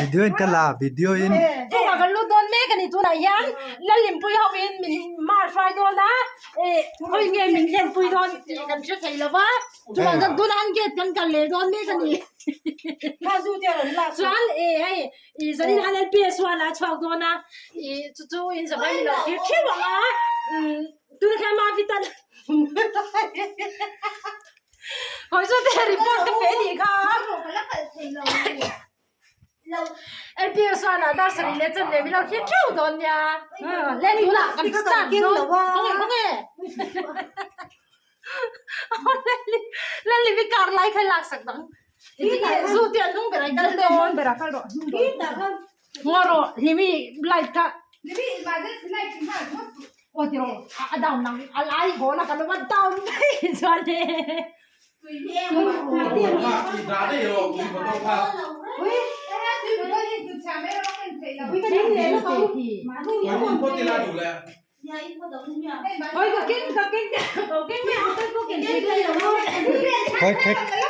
Video in ka la video in. Tunah kan lut dawn mek a ni tunah hian Lallimpui ho in min mar hruai dawn a eh khawi nge min hlenpui dawn tih kan hre thei lo va chuvang chuan tunah an gate kan kal leh dawn mek a ni chuan eh hei ih zanin han LPS one ah a chhuak dawn a ih chu chu in zavai ni lo thir theuh ang a umm tunah khian Mavitan Hawi chu te report ka pe nih kha. LPS chuan a dar sarih leh chan leh min lo thlir theuh dawn nia. Le tunah kan start dawn. Khawnge khawnge. Lalimi kar lai kha lak sak dang. Zu te a hnung berah i kal dawn. Ngaw rawh hlimi light kha. Aw ti rawh a down nang a lai haw la ka lo a down daih chuan e. Khoi khoi.